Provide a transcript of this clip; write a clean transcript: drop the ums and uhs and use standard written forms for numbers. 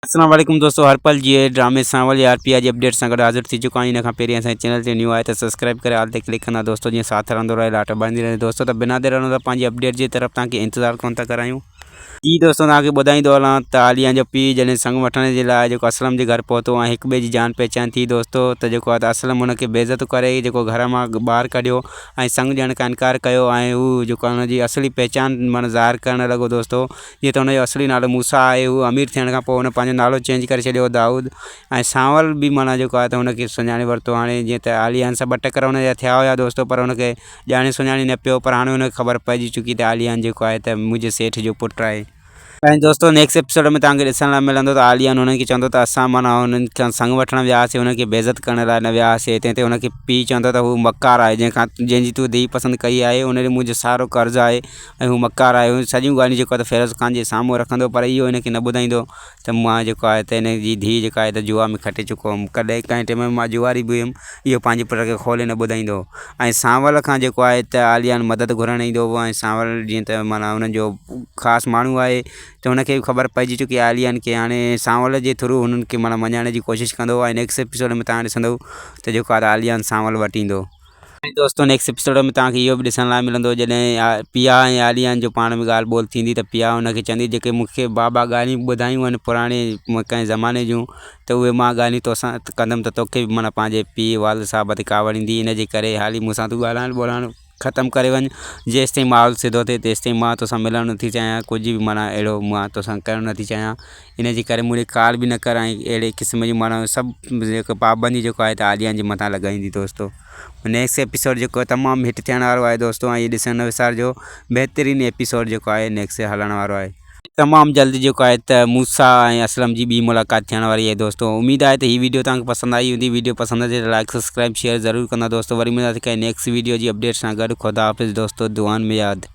اسلام عليڪم دوستو هر پل جي ڊرامي سانول يار پيا جي اپڊيٽ سان گڏ حاضر ٿي چڪا آهيون ان کان پهرين اسان جي چينل تي نيو آهي ته سبسڪرائب ڪري آل تي ڪلڪ ڪندا دوستو جيئن ساٿ رهندو رهي لاٽ ٻرندي رهي دوستو ته بنا دير هلون ٿا پنهنجي اپڊيٽ جي طرف توهان کي انتظار ڪون ٿا ڪرايون. جي دوستو توهان کي ٻڌائيندو هلان ته عاليان جو پيء جڏهن سڱ وٺڻ جي لاء جيڪو اسلم جي گهر پهتو ۽ هڪ ٻئي جي جان پهچان ٿي دوستو ته جيڪو آهي ته اسلم هن کي بيعزت ڪري جيڪو گهر مان ٻاهر ڪڍيو ۽ سڱ ڏيڻ کان انڪار ڪيو ۽ هو جيڪو هن جي اصلي پهچان معنيٰ ظاهر ڪرڻ لڳو دوستو جيئن ته هن جو اصلي نالو موسيٰ آهي. هو امير ٿيڻ کان پوء هن پنهنجو نالو چينج ڪري ڇڏيو هو دائود ۽ سانول به معنيٰ جيڪو آهي ته هن کي سڃاڻي ورتو هاڻي جيئن ته عاليان سان ٻه ٽڪر هن جا ٿيا هيا دوستو پر هن کي ڄاڻي سڃاڻي نه پيو پر هاڻي هن کي خبر پئجي چڪي ته عاليان جيڪو آهي ته منهنجي سيٺ جو پٽ آهي. ۽ دوستو نيڪسٽ ايپيسوڊ ۾ توهان کي ڏسڻ لاء ملندو ته عاليان هنن کي چوندو ته اسان معنيٰ هنن کان سڱ وٺڻ ويا هئاسين هنن کي بيعزت ڪرڻ لاء نه ويا هئاسين تنهن تي هن کي پيء چوندو ته هو مڪار آهي جنهن کان جنهن جي تون ڌيء پسند ڪئي آهي ان ڏي منهنجو سارو قرض آهي ۽ هو مڪار آهي هو سڄيون ڳالهيون جيڪو آهي ته فيروز خان جي سامهون رکندو پر اهو هن کي نه ٻڌائيندو ته مان جيڪو آهي ته هن جي ڌيء جيڪا آهي ته جوا ۾ کٽي چڪو هيم ڪڏهن ڪنهن ٽيم ۾ مان جواري به هيم اهو پنهنجي پٽ کي کولي نه ٻڌائيندو ۽ سانول کان جيڪو آهي ته عاليان مدد گهرڻ ايندو هو ۽ سانول جيئن ته معنيٰ هنن جو خاص ماڻهو آهي ته هن کي به خبر پئجي چڪي آهي عاليان کي هاڻي سانول جي ٿرو هنن کي معنيٰ مڃائڻ جي ڪوشش ڪندو ۽ نيڪسٽ ايپيسوڊ ۾ توهان ڏسندو ته جيڪو آهي ته عاليان سانول وٽ ايندو. ۽ دوستو نيڪسٽ ايپيسوڊ ۾ توهان کي اهو به ڏسڻ لاء ملندو جڏهن پيا ۽ عاليان جو پاڻ ۾ ڳالهه ٻولهه ٿيندي ته پيا ان کي چوندي جيڪي مون کي بابا ڳالهيون ٻڌايون آهن پراڻي ڪنهن زماني جون ته اهي مان ڳالهيون توسان ڪندم ته توکي به معنيٰ پنهنجي پيء والد صاحب تي ڪاوڙ ايندي ان جي ڪري حالي مون سان تون ڳالهائڻ ٻولهائڻ ختم ڪري وڃ جيستائين ماحول سڌو ٿئي تيستائين مان توسان ملڻ نٿي چاهيان ڪجهه به معنيٰ اهڙو مان توسان ڪرڻ نٿي چاهيان ان جي ڪري مون ڏي ڪال به نه ڪر ۽ اهڙي قسم جون معنيٰ سڀ جيڪو پابندي جيڪو آهي ته عاليان جي مٿان لڳائيندي دوستو نيڪسٽ ايپيسوڊ جيڪو تمام هٽ ٿيڻ وارو آهي دوستو ۽ ڏسڻ نه وسارجو بهترين ايپيسوڊ جيڪو آهي نيڪسٽ هلڻ وارو آهي تمام جلد جيڪو آهي ته موسيٰ ۽ اسلم جي ٻي ملاقات ٿيڻ واري آهي دوستو اميد آهي ته هي ويڊيو توهان کي پسند آئي هوندي ويڊيو پسند اچي ته لائڪ سبسڪرائب شيئر ضرور ڪندا دوستو وري ملنداسين ڪنهن نيڪسٽ ويڊيو جي اپڊيٽ سان گڏ خدا حافظ دوستو دعائن ۾ ياد.